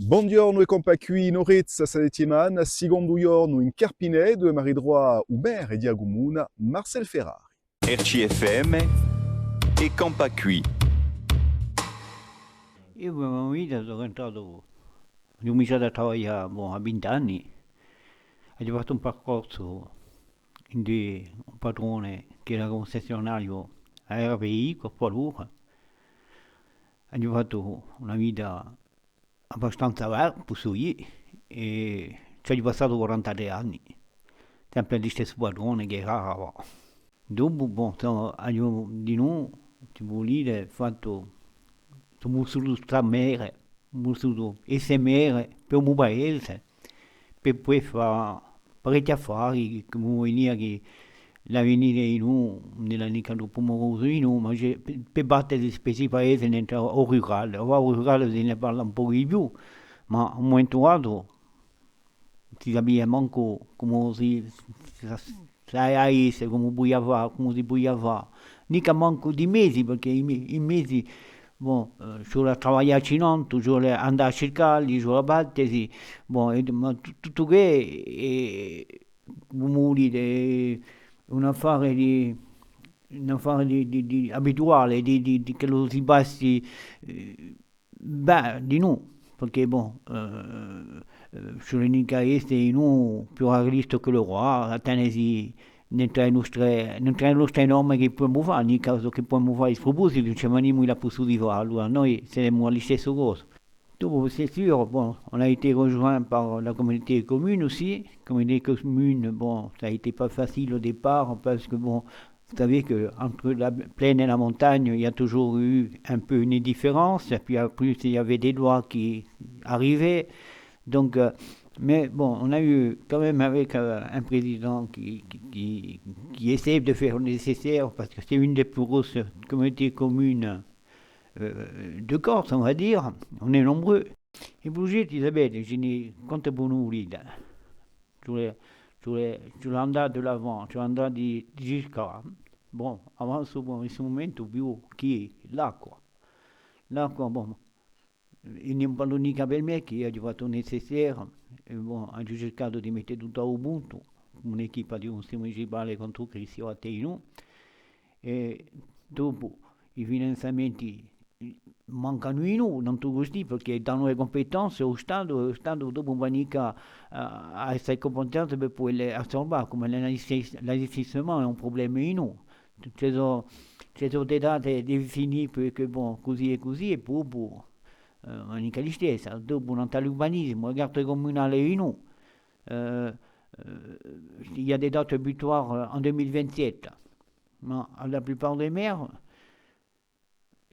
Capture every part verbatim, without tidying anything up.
Bonghjornu è campà quì in Orezza sta settimana, sicondu ghjornu in Carpineddu è m'arritrova u merre di a cumuna, Marcel Ferrari. R C F M è campà quì. Eiu, per a mo vita, sò rientratu, aghju cuminciatu à travaglià, bon, à vint'anni. Aghju fattu un parcorsu ind'un patrone chì era cuncessionariu à R V I, Corpo Allura. Aghju fattu una vita abbastanza bella, possu dì, è ci aghju passatu quarantatrè anni, sempre à listessu patrone chì era. Dopu, bon, insomma, aghju dinù, si pò dì, fattu, sò vulsutu stà merre, vulsutu esse merre per u mo paese, per pudè fà parechji affari, chì mi venia chì l'avvenire dinù, ùn era micca troppu morosu dinù, ma per, per battesi per stu paese, nentru à u rurale. Avà u rurale si ne parla un pocu di più, ma à un mumentu datu, si sapia mancu cumu si, si, si, s'avia à esse, cumu pudia fà, cumu si pudia fà. Micca mancu di mezi, perchè i me-, i mezi, bon, eh, ci vole à travagliacci tantu, ci vole à andà à circalli, ci vole à battesi, bon, è, ma tu-, tuttu què, eh, cumu dì, hè un affare di, un affare di, di, di abituale, di, di, di ch'ellu si passi, eh, bè, dinù, perchè, bon, eh, eh, ci vole micca esse dinù più arrialista chè u roi, à tenesi nentru à e nostre, nentru à e nostre norme chì pudemu fà, micca ciò chì pudemu fà di sprupositu, ci manimu in a pussù di fà, allora noi seremu à listessa cosa. Dopu, c'est sûr, bon, on a été rejoint par la communauté de communes aussi. Communauté de communes, bon, ça a été pas facile au départ parce que, bon, vous savez que entre la plaine et la montagne, il y a toujours eu un peu une différence. Et puis, en plus, il y avait des lois qui arrivaient. Donc, euh, mais bon, on a eu quand même avec, euh, un président qui, qui, qui, qui essaie de faire le nécessaire parce que c'est une des plus grosses communautés de communes, euh, de Corse, on va dire. On est nombreux. I prugetti, sapete, ci n'hè quantu vo vulete. Ci vole, ci vole, ci vole andà de l'avant, ci vole andà di, di circà. Bon, avanzu, bon, in stu mumentu più chè l'acqua. L'acqua, bon, è ùn parlu micca per mè, chì aghju fattu u necessaire, è bon, aghju circatu di mette tuttu à u puntu, cù un'equipa di u Cunsigliu municipale, Contru Cristian Attenu, è dopu i finanziamenti mancanu dinù, tantu cusì, perchè danu e cumpetenze à u Statu, è u Statu dopu ùn và micca à, à esse cumpetenze per pudè assorbà, cum'è l'investi-, l'investissement hè un prublema dinù. Ci sò, ci sò des dates définies, perchè bon, cusì è cusì, è dopu, eh, ùn hè micca listessa. Dopu, nant'à l'urbanisimu, e carte cumunale dinù, eh, eh, il y a des dates butoirs, euh, en deux mille vingt-sept. Ma à la plupart des maires,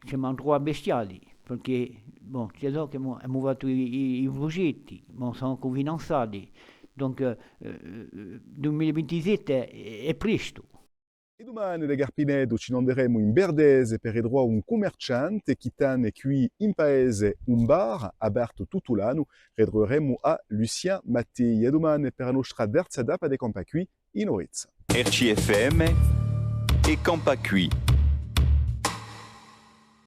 semu ancora bestiali, perchè, bon, ci sò chì emu, emu fattu i, i, i prugetti, ma sò ancu finanziati. Donc, euh, euh, deux mille vingt-sept hè, hè prestu. È dumane da Carpineddu ci n'anderemu in Verdese per ritruvà un cummerciante chì tene quì in paese un bar, apertu tuttu l'annu. Ritruveremu à Lucien Mattei. È dumane per a nostra terza tappa di Campà quì in Orezza. R C F M è Campà quì.